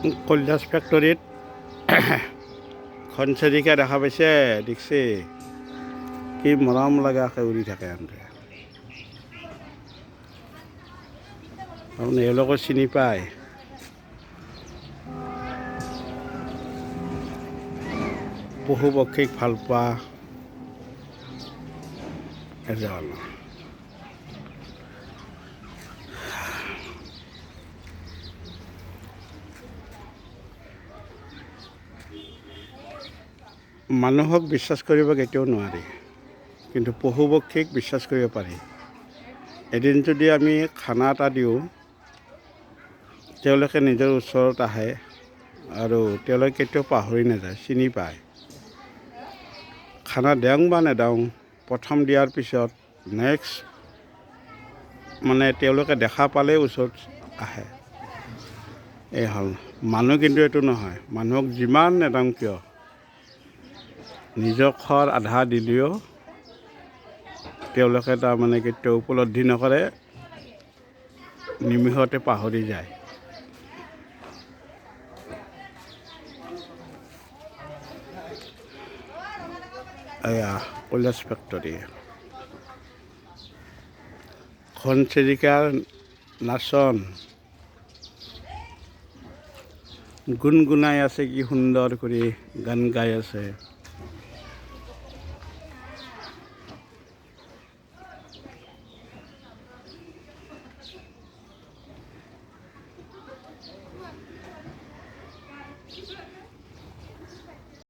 কৈলাশ ফেক্টৰীত ঘনচিৰিকা দেখা পাইছে, দেখছে কি মৰম লগাকৈ উৰি থাকে। এনকে তাৰমানে এওঁলোকো চিনি পায়। পশু পক্ষীক ভাল পোৱা এজন। মানুহক বিশ্বাস কৰিব কেতিয়াও নোৱাৰি, কিন্তু পশু পক্ষীক বিশ্বাস কৰিব পাৰি। এদিন যদি আমি খানা এটা দিওঁ, তেওঁলোকে নিজৰ ওচৰত আহে আৰু তেওঁলোকে কেতিয়াও পাহৰি নাযায়, চিনি পায়। খানা দিওঁ বা নেদিওঁ, প্ৰথম দিয়াৰ পিছত নেক্সট মানে তেওঁলোকে দেখা পালেই ওচৰত আহে। এই হ'ল মানুহ, কিন্তু এইটো নহয়। মানুহক যিমান নেদাওঁ কিয়, নিজৰ খোৱাৰ আধা দিলেও তেওঁলোকে তাৰমানে কেতিয়াও উপলব্ধি নকৰে, নিমিষতে পাহৰি যায়। এয়া কৈলাশ ফেক্টৰী, ঘনচিৰিকাৰ নাচন গুণগুণাই আছে, কি সুন্দৰ কৰি গান গাই আছে।